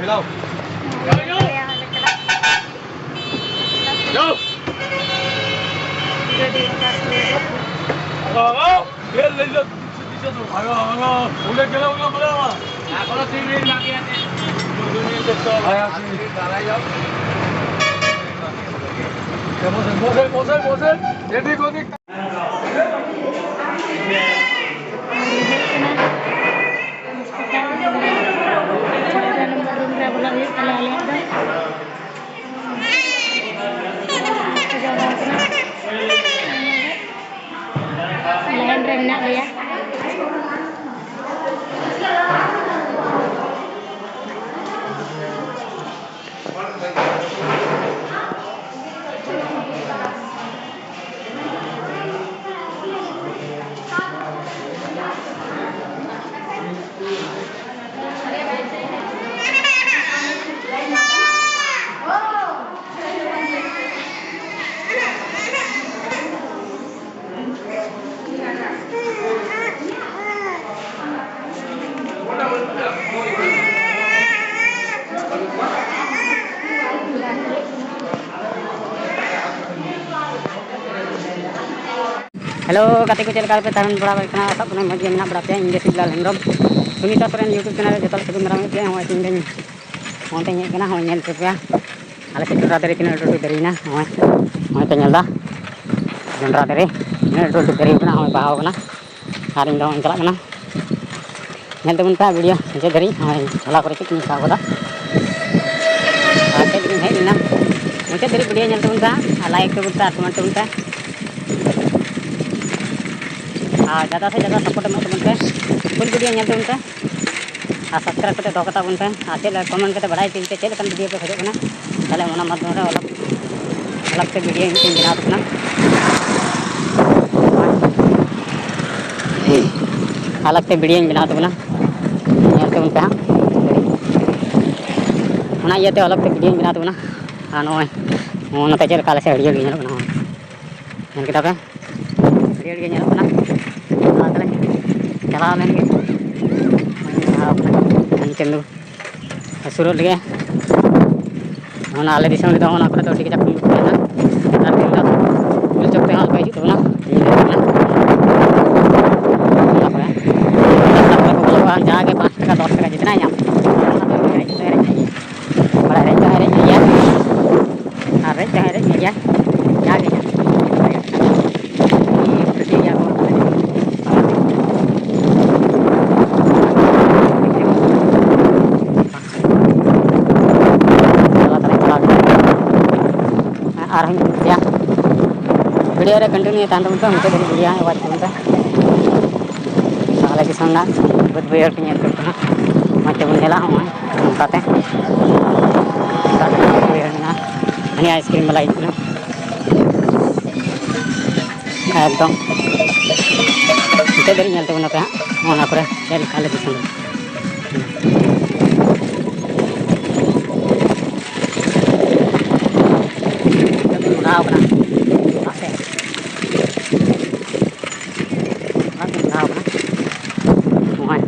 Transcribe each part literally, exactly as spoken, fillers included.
Hello. ᱟᱨ ᱦᱩᱭᱩᱜ ᱠᱟᱱᱟ ᱦᱟᱥᱯᱟᱛᱟᱞ ᱪᱷᱚᱭ ᱱᱚᱢᱵᱚᱨ ᱨᱩᱢ ᱨᱮ ᱵᱚᱞᱚ ᱦᱩᱭᱩᱜ ᱛᱟᱞᱮᱭᱟ ᱟᱞᱮᱭᱟᱜ ᱫᱚ᱾ ᱞᱟᱭᱤᱱ ᱨᱮ ᱢᱮᱱᱟᱜ ᱞᱮᱭᱟ᱾ ᱦᱮᱞᱳ ᱜᱟᱛᱮ ᱠᱚ, ᱪᱮᱫ ᱞᱮᱠᱟ ᱯᱮ ᱛᱟᱦᱮᱱ ᱵᱟᱲᱟ ᱠᱟᱱᱟ? ᱟᱥᱟᱜ ᱠᱟᱹᱱᱟᱹᱧ ᱢᱚᱡᱽ ᱜᱮ ᱢᱮᱱᱟᱜ ᱵᱟᱲᱟ ᱯᱮᱭᱟ᱾ ᱤᱧ ᱜᱮ ᱥᱤᱵᱞᱟᱞ ᱦᱮᱢᱵᱨᱚᱢ, ᱥᱩᱱᱤᱛᱟ ᱥᱚᱨᱮᱱ YouTube ᱪᱮᱱᱮᱞ ᱨᱮ ᱡᱚᱛᱚ ᱦᱚᱲ ᱥᱟᱹᱜᱩᱱ ᱫᱟᱨᱟᱢ ᱦᱩᱭᱩᱜ ᱜᱮᱭᱟ᱾ ᱱᱚᱜᱼᱚᱭ ᱛᱮᱦᱮᱧ ᱫᱚᱧ, ᱱᱚᱜᱼᱚᱭ ᱛᱮᱧ ᱦᱮᱡ ᱠᱟᱱᱟ, ᱱᱚᱜᱼᱚᱭ ᱧᱮᱞ ᱦᱚᱪᱚ ᱯᱮᱭᱟ ᱟᱞᱮ ᱥᱮᱫ ᱡᱚᱱᱰᱨᱟ ᱫᱟᱨᱮ ᱛᱤᱱᱟᱹᱜ ᱞᱟᱹᱴᱩ ᱞᱟᱹᱴᱩ ᱫᱟᱨᱮᱭᱮᱱᱟ᱾ ᱱᱚᱜᱼᱚᱭ, ᱱᱚᱜᱼᱚᱭ ᱯᱮ ᱧᱮᱞ ᱮᱫᱟ, ᱡᱚᱱᱰᱨᱟ ᱫᱟᱨᱮ ᱛᱤᱱᱟᱹᱜ ᱞᱟᱹᱴᱩ ᱞᱟᱹᱴᱩ ᱫᱟᱨᱮ ᱠᱟᱱᱟ, ᱱᱚᱜᱼᱚᱭ ᱵᱟᱦᱟᱣ ᱠᱟᱱᱟ᱾ ᱟᱨ ᱤᱧ ᱫᱚ ᱱᱚᱜᱼᱚᱭ ᱤᱧ ᱪᱟᱞᱟᱜ ᱠᱟᱱᱟ᱾ ᱧᱮᱞ ᱛᱟᱵᱚᱱ ᱯᱮ ᱵᱷᱤᱰᱤᱭᱳ ᱢᱩᱪᱟᱹᱫ ᱫᱷᱟᱹᱨᱤᱡ, ᱱᱚᱜᱼᱚᱭ ᱡᱷᱚᱞᱟ ᱠᱚᱨᱮ ᱪᱮᱫ ᱠᱚᱧ ᱥᱟᱵ ᱠᱟᱫᱟ᱾ ᱟᱨ ᱪᱮᱫ ᱞᱟᱹᱜᱤᱫ ᱤᱧ ᱦᱮᱡ ᱞᱮᱱᱟ, ᱢᱩᱪᱟᱹᱫ ᱫᱷᱟᱹᱨᱤᱡ ᱵᱷᱤᱰᱤᱭᱳ ᱧᱮᱞ ᱛᱟᱵᱚᱱ ᱯᱮ ᱟᱨ ᱞᱟᱭᱤᱠ ᱛᱟᱵᱚᱱ ᱯᱮ ᱟᱨ ᱠᱚᱢᱮᱱᱴ ᱛᱟᱵᱚᱱ ᱯᱮ᱾ ᱟᱨ ᱡᱟᱫᱟ ᱥᱮ ᱡᱟᱫᱟ ᱥᱟᱯᱳᱨᱴ ᱮᱢᱚᱜ ᱛᱟᱵᱚᱱ ᱯᱮ, ᱯᱷᱩᱞ ᱵᱷᱤᱰᱤᱭᱳ ᱧᱮᱞ ᱛᱟᱵᱚᱱ ᱯᱮ᱾ ᱟᱨ ᱥᱟᱵᱥᱠᱨᱟᱭᱤᱵ ᱠᱟᱛᱮ ᱫᱚᱦᱚ ᱠᱟᱛᱟ ᱵᱚᱱ ᱯᱮ᱾ ᱟᱨ ᱪᱮᱫ ᱞᱮᱠᱟ ᱠᱚᱢᱮᱱᱴ ᱠᱟᱛᱮ ᱵᱟᱲᱟᱭ ᱦᱚᱪᱚᱧ ᱯᱮ, ᱪᱮᱫ ᱞᱮᱠᱟᱱ ᱵᱷᱤᱰᱤᱭᱳ ᱯᱮ ᱠᱷᱚᱡᱚᱜ ᱠᱟᱱᱟ, ᱛᱟᱦᱞᱮ ᱚᱱᱟ ᱢᱟᱫᱽᱫᱷᱚᱢ ᱨᱮ ᱟᱞᱟᱜᱽ, ᱟᱞᱟᱜᱽ ᱛᱮ ᱵᱷᱤᱰᱤᱭᱳ ᱢᱤᱫᱴᱮᱱ ᱵᱮᱱᱟᱣ ᱟᱯᱮ ᱠᱟᱱᱟ᱾ ᱟᱞᱟᱜᱽ ᱛᱮ ᱵᱷᱤᱰᱤᱭᱳᱧ ᱵᱮᱱᱟᱣ ᱛᱟᱵᱚᱱᱟ, ᱧᱮᱞ ᱛᱟᱵᱚᱱ ᱯᱮ ᱦᱟᱸᱜ᱾ ᱚᱱᱟ ᱤᱭᱟᱹᱛᱮ ᱟᱞᱟᱜᱽ ᱛᱮ ᱵᱷᱤᱰᱤᱭᱳᱧ ᱵᱮᱱᱟᱣ ᱛᱟᱵᱚᱱᱟ᱾ ᱟᱨ ᱱᱚᱜᱼᱚᱭ, ᱱᱚᱜᱼᱚᱭ ᱱᱚᱛᱮ ᱪᱮᱫ ᱞᱮᱠᱟ ᱟᱞᱮ ᱥᱮᱫ ᱦᱟᱹᱨᱭᱟᱹᱲ ᱜᱮ ᱧᱮᱞᱚᱜ ᱠᱟᱱᱟ᱾ ᱧᱮᱞ ᱠᱮᱫᱟ ᱯᱮ? ᱦᱟᱹᱨᱭᱟᱹᱲ ᱜᱮ ᱧᱮᱞᱚᱜ ᱠᱟᱱᱟ᱾ ᱢᱟ ᱛᱟᱦᱞᱮ ᱪᱟᱞᱟᱣ ᱞᱮᱱ ᱜᱮ᱾ ᱱᱚᱜᱼᱚᱭ ᱵᱟᱦᱟᱣ ᱠᱟᱱᱟ ᱪᱟᱸᱫᱚ᱾ ᱥᱩᱨᱩᱜ ᱞᱟᱹᱜᱤᱫ᱾ ᱚᱱᱟ ᱟᱞᱮ ᱫᱤᱥᱚᱢ ᱨᱮᱫᱚ ᱚᱱᱟ ᱠᱚᱨᱮ ᱫᱚ ᱟᱹᱰᱤ ᱠᱟᱡᱟᱠ ᱠᱚ ᱢᱮᱱᱟᱜᱼᱟ᱾ ᱱᱮᱛᱟᱨ ᱫᱤᱱ ᱫᱚ ᱩᱞ ᱪᱚᱯ ᱛᱮᱦᱚᱸ ᱟᱞᱚ ᱯᱮ ᱦᱤᱡᱩᱜ ᱛᱟᱵᱚᱱᱟ᱾ ᱚᱱᱟ ᱠᱚᱨᱮ ᱨᱟᱥᱛᱟ ᱠᱚᱨᱮ ᱠᱚ ᱵᱚᱞᱚᱜᱼᱟ, ᱡᱟᱜᱮ ᱯᱟᱸᱪ ᱴᱟᱠᱟ ᱫᱚᱥ ᱴᱟᱠᱟ ᱡᱮᱛᱱᱟᱭ ᱧᱟᱢ, ᱚᱱᱟ ᱫᱚ ᱨᱮᱡ ᱫᱚ ᱨᱮᱡ ᱜᱮᱭᱟ᱾ ᱚᱲᱟᱜ ᱨᱮᱡ ᱫᱚ ᱨᱮᱡ ᱜᱮᱭᱟ᱾ ᱟᱨ ᱨᱮᱡ ᱛᱮᱦᱚᱸᱭ ᱨᱮᱡ ᱢᱮᱜᱮᱭᱟ᱾ ᱡᱟᱜᱮ ᱦᱟᱸᱜ᱾ ᱯᱟᱹᱛᱭᱟᱹᱣ ᱜᱮᱭᱟ ᱠᱚ᱾ ᱟᱨᱦᱚᱸᱧ ᱩᱫᱩᱜ ᱯᱮᱭᱟ᱾ ᱵᱷᱤᱰᱤᱭᱳ ᱨᱮ ᱠᱚᱱᱴᱤᱱᱤᱭᱩ ᱛᱟᱦᱮᱱ ᱛᱟᱵᱚᱱ ᱯᱮ, ᱢᱩᱪᱟᱹᱫ ᱫᱷᱟᱹᱵᱤᱡ ᱵᱷᱤᱰᱤᱭᱳ ᱦᱟᱸᱜ ᱣᱟᱪ ᱛᱟᱵᱚᱱ ᱯᱮ᱾ ᱟᱞᱮ ᱫᱤᱥᱚᱢ ᱨᱮᱱᱟᱜ ᱵᱟᱹᱫᱽ ᱵᱟᱹᱭᱦᱟᱹᱲ ᱠᱚ ᱧᱮᱞ ᱦᱚᱪᱚ ᱠᱟᱱᱟ᱾ ᱢᱚᱡᱽ ᱛᱮᱵᱚᱱ ᱧᱮᱞᱟ, ᱱᱚᱜᱼᱚᱭ ᱱᱚᱝᱠᱟᱛᱮ᱾ ᱦᱟᱹᱱᱤ ᱟᱭᱤᱥᱠᱨᱤᱢ ᱵᱟᱞᱟ ᱦᱮᱡ ᱠᱟᱱᱟ᱾ ᱮᱠᱫᱚᱢ ᱢᱩᱪᱟᱹᱫ ᱫᱷᱟᱹᱨᱤᱡ ᱧᱮᱞ ᱛᱟᱵᱚᱱ ᱟᱯᱮ ᱦᱟᱸᱜ, ᱚᱱᱟ ᱠᱚᱨᱮ ᱪᱮᱫ ᱞᱮᱠᱟ ᱟᱞᱮ ᱫᱤᱥᱚᱢ ᱨᱮ᱾ ᱱᱤᱛᱚᱜ ᱫᱚᱧ ᱢᱚᱰᱷᱟᱣ ᱠᱟᱱᱟ᱾ ᱚᱱᱟᱛᱮ ᱚᱱᱟ ᱛᱮᱧ ᱢᱚᱰᱷᱟᱣ ᱠᱟᱱᱟ᱾ ᱱᱚᱜᱼᱚᱭ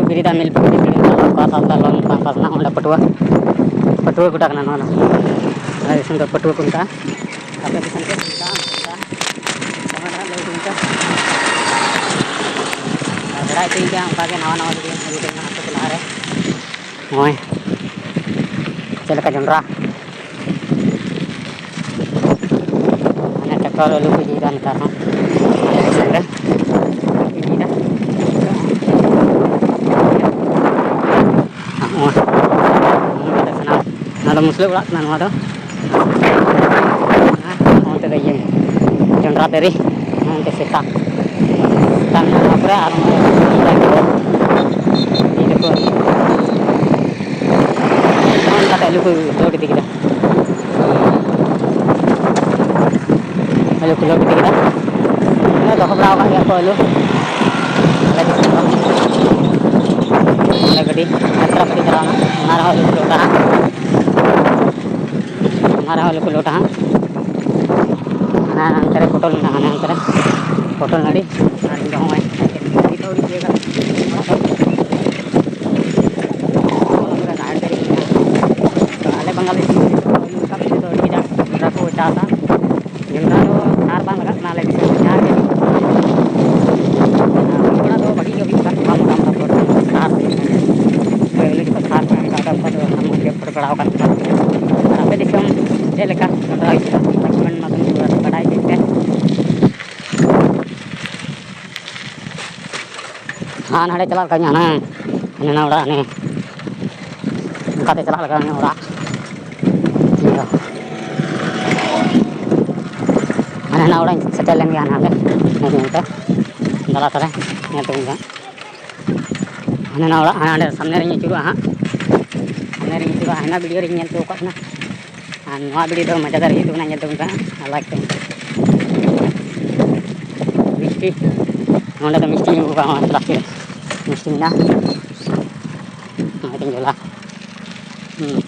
ᱵᱤᱨᱤᱫᱟ ᱢᱤᱞ ᱯᱟᱹᱠᱲᱤ ᱵᱤᱨᱤᱫᱟ ᱞᱚᱝᱠᱟ ᱥᱟᱶᱛᱟ ᱞᱚᱝ ᱯᱟᱝᱠᱟ ᱥᱟᱱᱟ ᱚᱸᱰᱮ ᱯᱟᱹᱴᱩᱣᱟᱹ, ᱯᱟᱹᱴᱩᱣᱟᱹ ᱜᱚᱰᱟ ᱠᱟᱱᱟ ᱱᱚᱣᱟ ᱫᱚ᱾ ᱟᱞᱮ ᱫᱤᱥᱚᱢ ᱫᱚ ᱯᱟᱹᱴᱩᱣᱟᱹ ᱠᱚ ᱢᱮᱛᱟᱜᱼᱟ᱾ ᱟᱯᱮ ᱫᱤᱥᱚᱢ ᱪᱮᱫ ᱠᱚ ᱢᱮᱛᱟᱜᱼᱟ? ᱚᱱᱠᱟ ᱠᱚᱢᱮᱱᱴ ᱨᱮ ᱞᱟᱹᱭ ᱛᱟᱵᱚᱱ ᱯᱮ᱾ ᱟᱨ ᱵᱮᱲᱟᱭ ᱛᱮᱧ ᱜᱮ ᱚᱱᱠᱟ ᱜᱮ ᱱᱟᱣᱟ ᱱᱟᱣᱟ ᱵᱷᱤᱰᱤᱭᱳ ᱟᱹᱜᱩ ᱛᱟᱵᱚᱱᱟ ᱟᱯᱮ ᱠᱚ ᱞᱟᱦᱟᱨᱮ᱾ ᱱᱚᱜᱼᱚᱭ ᱪᱮᱫ ᱞᱮᱠᱟ ᱡᱚᱱᱰᱨᱟ, ᱢᱟᱱᱮ ᱴᱨᱟᱠᱴᱚᱨ ᱟᱹᱞᱩ ᱠᱚ ᱤᱫᱤᱭᱮᱫᱟ ᱱᱮᱛᱟᱨ ᱦᱚᱸ ᱟᱞᱮ ᱫᱤᱥᱚᱢ ᱨᱮ᱾ ᱤᱫᱤᱭᱮᱫᱟ᱾ ᱱᱚᱣᱟ ᱫᱚ ᱢᱩᱥᱞᱟᱹ ᱚᱲᱟᱜ ᱠᱟᱱᱟ ᱱᱚᱣᱟ ᱫᱚ᱾ ᱚᱱᱛᱮ ᱫᱚ ᱤᱭᱟᱹ ᱡᱚᱱᱰᱨᱟ ᱫᱟᱨᱮ, ᱚᱱᱛᱮ ᱥᱮᱛᱟ, ᱥᱮᱛᱟ ᱢᱮᱱᱟᱜᱼᱟ ᱱᱚᱣᱟ ᱠᱚᱨᱮ᱾ ᱟᱨ ᱚᱱᱟ ᱤᱭᱟᱹ ᱫᱟᱠᱚ, ᱱᱚᱜᱼᱚ ᱱᱚᱝᱠᱟᱛᱮ ᱟᱹᱞᱩ ᱠᱚ ᱞᱳᱰ ᱤᱫᱤ ᱠᱮᱫᱟ᱾ ᱟᱹᱞᱩ ᱠᱚ ᱞᱳᱰ ᱤᱫᱤ ᱠᱮᱫᱟ᱾ ᱫᱚᱦᱚ ᱵᱟᱲᱟ ᱟᱠᱟᱫ ᱜᱮᱭᱟ ᱠᱚ ᱟᱹᱞᱩ᱾ ᱟᱞᱮ ᱫᱤᱥᱚᱢ ᱫᱚ ᱚᱸᱰᱮ ᱜᱟᱹᱰᱤ, ᱡᱟᱛᱨᱟ ᱜᱟᱹᱰᱤ ᱪᱟᱞᱟᱣᱱᱟ, ᱚᱱᱟ ᱨᱮᱦᱚᱸ ᱟᱹᱞᱩ ᱠᱚ ᱞᱳᱰᱟ ᱦᱟᱸᱜ᱾ ᱚᱱᱟ ᱨᱮᱦᱚᱸ ᱟᱹᱞᱩ ᱠᱚ ᱞᱳᱰᱟ ᱦᱟᱸᱜ᱾ ᱦᱟᱱᱟ ᱦᱟᱱᱛᱮ ᱨᱮ ᱯᱚᱴᱚᱞ ᱢᱮᱱᱟᱜᱼᱟ, ᱦᱟᱱᱟ ᱦᱟᱱᱛᱮ ᱨᱮ ᱯᱚᱴᱚᱞ ᱱᱟᱹᱲᱤ᱾ ᱟᱨ ᱤᱧ ᱫᱚ ᱱᱚᱜᱼᱚᱭ ᱱᱤᱛ ᱦᱚᱸ ᱟᱹᱣᱨᱤ ᱛᱤᱭᱟᱹᱜᱟ ᱚᱲᱟᱜ ᱫᱚ᱾ ᱦᱟᱱᱟ ᱦᱟᱸᱰᱮ ᱪᱟᱞᱟᱜ ᱞᱮᱠᱟ ᱦᱟᱱᱟ, ᱦᱟᱱᱟ ᱚᱲᱟᱜ ᱦᱟᱱᱮ ᱚᱱᱠᱟᱛᱮ ᱪᱟᱞᱟᱜ ᱞᱮᱠᱟ ᱦᱟᱱᱮ ᱚᱲᱟᱜ᱾ ᱤᱧ ᱫᱚ ᱦᱟᱱᱟ ᱦᱟᱱᱟ ᱚᱲᱟᱜ ᱤᱧ ᱥᱮᱴᱮᱨ ᱞᱮᱱ ᱜᱮᱭᱟ ᱦᱟᱱᱟ ᱦᱟᱸᱰᱮ, ᱧᱮᱞ ᱛᱮ ᱫᱟᱞᱟ ᱛᱟᱞᱮ ᱧᱮᱞ ᱛᱟᱵᱚᱱ ᱯᱮ ᱦᱟᱸᱜ᱾ ᱦᱟᱱᱟ ᱦᱟᱸᱰᱮ ᱥᱟᱢᱱᱮ ᱨᱤᱧ ᱟᱹᱪᱩᱨᱚᱜᱼᱟ ᱦᱟᱸᱜ, ᱥᱟᱢᱱᱮ ᱨᱤᱧ ᱟᱹᱪᱩᱨᱚᱜᱼᱟ, ᱦᱟᱱᱟ ᱵᱷᱤᱰᱤᱭᱳ ᱨᱤᱧ ᱧᱮᱞ ᱦᱚᱪᱚ ᱟᱠᱟᱫ ᱵᱮᱱᱟ᱾ ᱟᱨ ᱱᱚᱣᱟ ᱵᱷᱤᱰᱤᱭᱳ ᱫᱚ ᱢᱟᱡᱟᱫᱟᱨ ᱦᱩᱭᱩᱜ ᱛᱟᱵᱚᱱᱟ, ᱧᱮᱞ ᱛᱟᱵᱚᱱ ᱯᱮ ᱦᱟᱸᱜ ᱟᱨ ᱞᱟᱭᱤᱠ ᱛᱟᱵᱚᱱ ᱯᱮ᱾ ᱢᱤᱥᱴᱤ, ᱱᱚᱸᱰᱮ ᱫᱚ ᱢᱤᱥᱴᱤᱧ ᱟᱹᱜᱩ ᱠᱟᱜᱼᱟ, ᱦᱚᱸᱜᱼᱚᱭ ᱯᱞᱟᱥᱴᱤᱠ ᱨᱮ ᱢᱤᱥᱴᱤ ᱢᱮᱱᱟᱜᱼᱟ, ᱱᱚᱜᱼᱚᱭ ᱛᱤᱧ ᱡᱷᱚᱞᱟ᱾ ᱦᱩᱸ᱾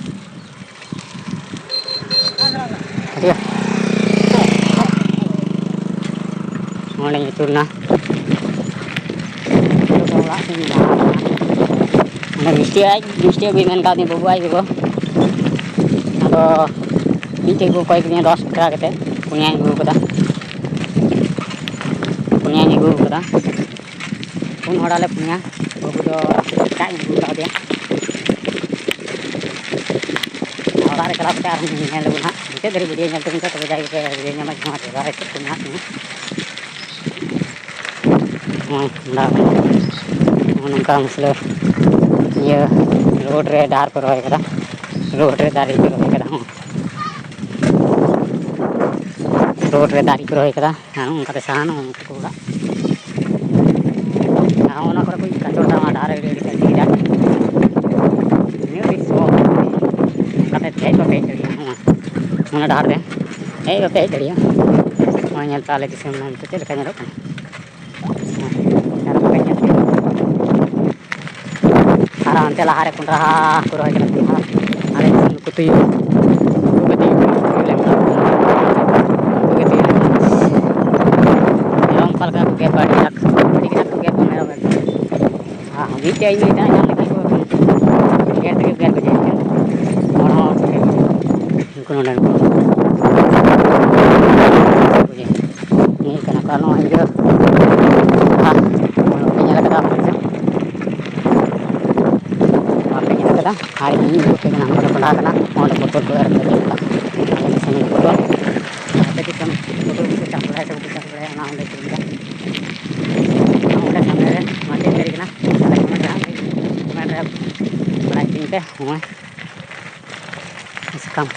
ᱴᱷᱤᱠ ᱜᱮᱭᱟ᱾ ᱱᱚᱸᱰᱮᱧ ᱟᱹᱪᱩᱨ ᱮᱱᱟ᱾ ᱚᱲᱟᱜ ᱥᱮᱫ ᱤᱧ ᱞᱟᱦᱟ ᱠᱟᱱᱟ᱾ ᱚᱸᱰᱮ ᱢᱤᱥᱴᱤ ᱟᱡ, ᱢᱤᱥᱴᱤ ᱟᱹᱜᱩᱭ ᱢᱮᱱ ᱠᱟᱣᱫᱤᱧ ᱵᱟᱹᱵᱩ ᱟᱡ ᱜᱚᱜᱚ᱾ ᱟᱫᱚ ᱢᱤᱫᱴᱮᱡ ᱠᱚ ᱠᱚᱭ ᱠᱤᱫᱤᱧᱟ ᱫᱚᱥ ᱴᱟᱠᱟ ᱠᱟᱛᱮᱫ, ᱯᱩᱱᱭᱟᱧ ᱟᱹᱜᱩ ᱠᱟᱫᱟ, ᱯᱩᱱᱭᱟᱧ ᱟᱹᱜᱩ ᱠᱟᱫᱟ᱾ ᱯᱩᱱ ᱦᱚᱲ ᱟᱞᱮ ᱯᱩᱱᱭᱟ, ᱵᱟᱹᱵᱩ ᱫᱚ ᱮᱴᱟᱜ ᱤᱧ ᱟᱹᱜᱩ ᱠᱟᱣᱫᱮᱭᱟ᱾ ᱚᱲᱟᱜ ᱨᱮ ᱪᱟᱞᱟᱣ ᱠᱟᱛᱮ ᱟᱨᱦᱚᱸ ᱧᱮᱞ ᱞᱮᱵᱚᱱ ᱦᱟᱸᱜ, ᱢᱩᱪᱟᱹᱫ ᱫᱷᱟᱹᱨᱤᱡ ᱵᱷᱤᱰᱤᱭᱳ ᱧᱮᱞ ᱛᱟᱵᱚᱱ ᱯᱮ, ᱛᱚᱵᱮ ᱡᱟᱜᱮ ᱯᱮ ᱵᱷᱤᱰᱤᱭᱳ ᱧᱟᱢᱟ, ᱡᱟᱦᱟᱸ ᱡᱟᱭᱜᱟ ᱨᱮ ᱪᱮᱫ ᱠᱚ ᱢᱮᱱᱟᱜ ᱛᱟᱵᱚᱱᱟ᱾ ᱱᱚᱜᱼᱚᱭ ᱱᱚᱝᱠᱟ ᱢᱩᱥᱞᱟᱹ ᱤᱭᱟᱹ ᱨᱳᱰ ᱨᱮ ᱰᱟᱦᱟᱨ ᱠᱚ ᱨᱚᱦᱚᱭ ᱠᱟᱫᱟ, ᱨᱳᱰ ᱨᱮ ᱫᱟᱨᱮ ᱠᱚ ᱨᱚᱦᱚᱭ ᱠᱟᱫᱟ, ᱦᱚᱸ ᱨᱳᱰ ᱨᱮ ᱫᱟᱨᱮ ᱠᱚ ᱨᱚᱦᱚᱭ ᱠᱟᱫᱟ᱾ ᱟᱨ ᱱᱚᱜᱼᱚ ᱱᱚᱝᱠᱟᱛᱮ ᱥᱟᱦᱟᱱ ᱱᱚᱜᱼᱚ ᱱᱚᱝᱠᱟ ᱠᱚ ᱚᱲᱟᱜ᱾ ᱟᱨ ᱦᱚᱸᱜᱼᱚ ᱱᱚᱣᱟ ᱠᱚᱨᱮ ᱠᱚ ᱠᱟᱪᱚ ᱫᱟ, ᱚᱱᱟ ᱰᱟᱦᱟᱨ ᱨᱮ ᱟᱹᱰᱤ ᱟᱹᱰᱤ ᱛᱮᱫ ᱜᱮ ᱡᱟᱠ ᱤᱱᱟᱹᱜ ᱟᱹᱰᱤ ᱥᱚ᱾ ᱚᱱᱠᱟᱛᱮ ᱫᱮᱡ ᱵᱟᱯᱮ ᱦᱮᱡ ᱫᱟᱲᱮᱭᱟᱜᱼᱟ, ᱦᱚᱸ ᱚᱱᱟ ᱰᱟᱦᱟᱨ ᱨᱮ ᱦᱮᱡ ᱵᱟᱯᱮ ᱦᱮᱡ ᱫᱟᱲᱮᱭᱟᱜᱼᱟ᱾ ᱱᱚᱜᱼᱚᱭ ᱧᱮᱞ ᱯᱮ ᱟᱞᱮ ᱫᱤᱥᱚᱢ ᱱᱤᱛᱚᱜ ᱪᱮᱫ ᱞᱮᱠᱟ ᱧᱮᱞᱚᱜ ᱠᱟᱱᱟ᱾ ᱟᱨ ᱚᱱᱛᱮ ᱞᱟᱦᱟᱨᱮ ᱠᱚᱸᱰᱷᱟ ᱠᱚ ᱨᱚᱦᱚᱭ ᱠᱟᱫᱟ, ᱠᱚᱸᱰᱷᱟ᱾ ᱟᱞᱮ ᱥᱮᱱ ᱱᱩᱠᱩ ᱛᱩᱭᱩ, ᱱᱩᱠᱩ ᱜᱮ ᱛᱩᱭᱩ ᱠᱚ ᱛᱩᱭᱩ ᱞᱮᱱ ᱠᱷᱟᱱ, ᱱᱩᱠᱩ ᱜᱮ ᱛᱩᱭᱩ ᱞᱮᱱ ᱠᱷᱟᱱ᱾ ᱢᱮᱨᱚᱢ ᱚᱠᱟ ᱞᱮᱠᱟ ᱠᱚ ᱜᱮᱨ ᱠᱚᱣᱟ, ᱟᱹᱰᱤ ᱠᱟᱡᱟᱠ, ᱟᱹᱰᱤ ᱠᱟᱡᱟᱠ ᱠᱚ ᱜᱮᱨ ᱠᱚᱣᱟ ᱢᱮᱨᱚᱢ ᱮᱠᱫᱚᱢ᱾ ᱟᱨ ᱢᱤᱫᱴᱮᱡ ᱤᱧ ᱢᱮᱛᱟᱭ ᱠᱟᱱ ᱞᱮᱠᱷᱟᱱ ᱠᱚ ᱜᱮᱨ ᱛᱮᱜᱮ ᱜᱮᱨ ᱜᱚᱡᱮ ᱠᱟᱱᱟ᱾ ᱦᱚᱲ ᱦᱚᱸ ᱱᱩᱠᱩ ᱱᱚᱰᱮᱱ ᱠᱚ᱾ ᱱᱤᱭᱟᱹ ᱠᱟᱱᱟ ᱠᱚ, ᱱᱚᱣᱟ ᱤᱭᱟᱹ, ᱧᱮᱞ ᱠᱟᱫᱟ ᱟᱯᱮ ᱥᱮᱫ? ᱵᱟᱯᱮ ᱧᱮᱞ ᱠᱟᱫᱟ? ᱟᱨ ᱤᱧ ᱩᱫᱩᱜ ᱟᱯᱮ ᱠᱟᱱᱟ, ᱱᱚᱣᱟ ᱫᱚ ᱠᱚᱸᱰᱷᱟ ᱠᱟᱱᱟ, ᱱᱚᱣᱟ ᱫᱚ ᱯᱚᱴᱚᱞ ᱠᱚ ᱮᱨ ᱠᱟᱛᱮ ᱦᱩᱭᱩᱜᱼᱟ᱾ ᱟᱞᱮ ᱫᱤᱥᱚᱢ ᱨᱮ ᱯᱚᱴᱚᱞ, ᱯᱚᱴᱚᱞ ᱠᱚᱠᱚ ᱪᱟᱥ ᱵᱟᱲᱟᱭᱟ ᱥᱮ ᱵᱟᱠᱚ ᱪᱟᱥ ᱵᱟᱲᱟᱭᱟ, ᱚᱱᱟ ᱦᱚᱸᱞᱮ ᱠᱩᱞᱤ ᱠᱟᱜ᱾ ᱚᱸᱰᱮ ᱥᱟᱢᱱᱮ ᱨᱮ ᱢᱟᱨᱠᱮᱴ ᱠᱟᱹᱨᱤ ᱛᱮ ᱱᱚᱜᱼᱚᱭ ᱥᱟᱠᱟᱢ